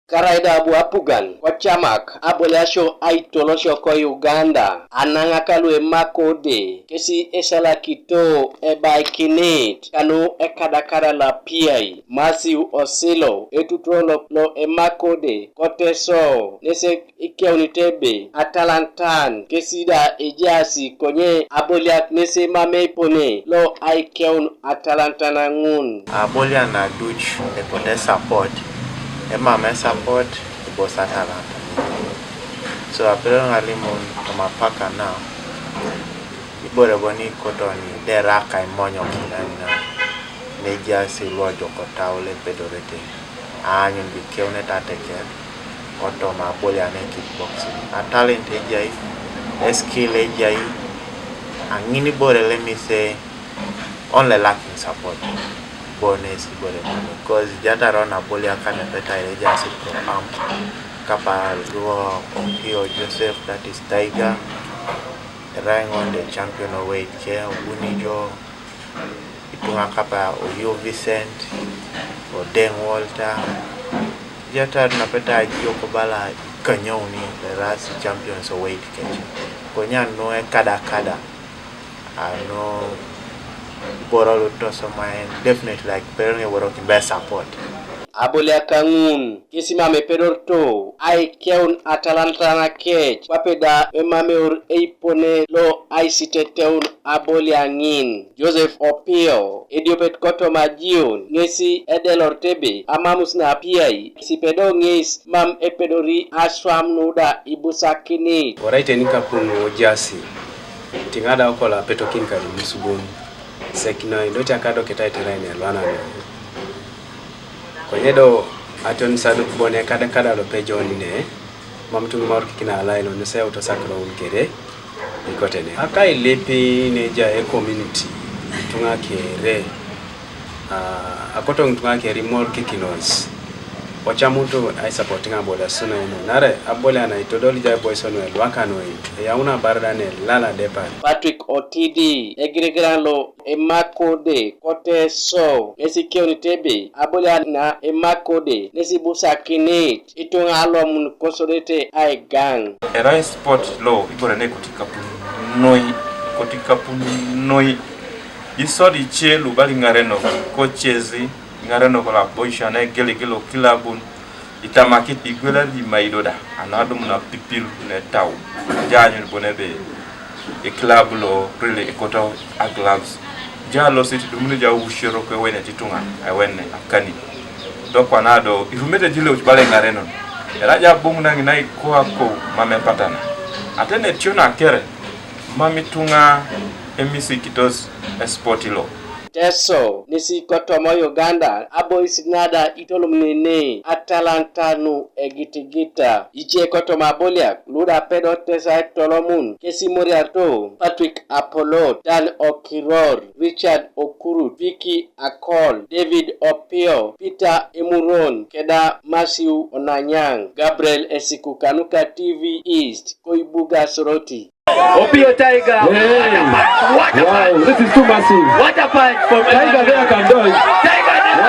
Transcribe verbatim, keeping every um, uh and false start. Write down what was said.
Karaida abu apugan kocamak aboliasio aitolosio ko Uganda, anaŋaka lu emakode kesi esalakito ebaikinit kanu ekadakada lapiai Masiu Osilo, etutuo lo, lo emakode ko Teso, nese ikeunit ebe atalantan kesi da ejaasi, konye aboliak nese mam eipone lo aikeun atalantan ŋun. Abolian aduc epote support, emam esupport, ibosat alantan. So apedor ŋalimun toma paka na, ibore bo ni kotoni dera kaimonyo kinan na, nejaasi luojok tau lepedorete aanyun bikeunete ateker, kotoma abolian e kickboxing. A talent ejai, a skill ejai, aŋin ibore lemise only lacking support. Bones ibore bono, cause jataro na bolia kane peta ile jasi pro am. Kapa luo Ompio Joseph, that is Tiger. Rango the champion of weight ke, Oguni jo, ituŋa kapa Oyo Vincent, Odeng Walter. Jataro na peta jo kobala kanyauni the last champions of weight ke. Konya no e kada kada. Ano iboro lu tosomaen, definitely like, pero ŋe worokin be support. Aboliak ŋun kesi mam epedorito aikeun atalantan kec, kwape da emam eur eipone lo aisiteteun aboliak ŋin. Joseph Opio, ediopet kotoma Jion, ŋesi edelorete ebe amamus napiai, sipedo ŋes mam epedori aswam nuda ibusakinit. Orai teni kapun ojasi. Tiŋa da okolo apetokin kadi musugon, sek noi do tiaka do ketai terai ne lwana noi. Konye do aton saduk bone kada kada lo pejon ne, mam tuŋ maur kikina alai lo nese uto sakro un kere, ikotene. Aka ilipi ne ja e community, tuŋa kere, Ah, akotoŋ tuŋa keri mor kikinos. Ocamutu ai supporting abolia suna inu. Nare abolia na itodol jai boys onu elwaka noi. Eyauna barda ne lala depar. Patrick Otidi, egirigiran lo emakode kote so, nesi keuni tebe, abolia na emakode, nesi busakinit, ituŋa alomun kosodete aigaŋ. Erai sport lo ibore ne kotikapun noi, kotikapun noi. Isodi ice lubali ŋarenok, coaches, ŋarenok laboisha negelegelo kilabun, itamakit igwelari maido da, anadumun apipil netau, jaanyun bon ebe ekilab lo really ekoto a gloves. Ja losit dumuni ja uwusiorok ewenet ituŋa, ewen akani. Do kwana do irumete jileuc bala iŋarenon. Era ja boŋ naŋ naikoako mam epatana. Atene tio nakere, mam ituŋa emisikitos esport lo. Teso, nesi kotoma Uganda, abois nada itolom nene atalanta nu egitigita. Ice kotoma aboliak, luda pedo tesa etolomun, kesi moriarto, Patrick Apolot, Dan Okiror, Richard Okurut, Vicky Akol, David Opio, Peter Emuron, keda Matthew Onanyaŋ. Gabriel Esiku kanuka T V East, Koibuga Soroti. Opio Tiger. Hey. What a punch. What a punch. Wow, this is too massive. What a punch from Tiger there can do it. Tiger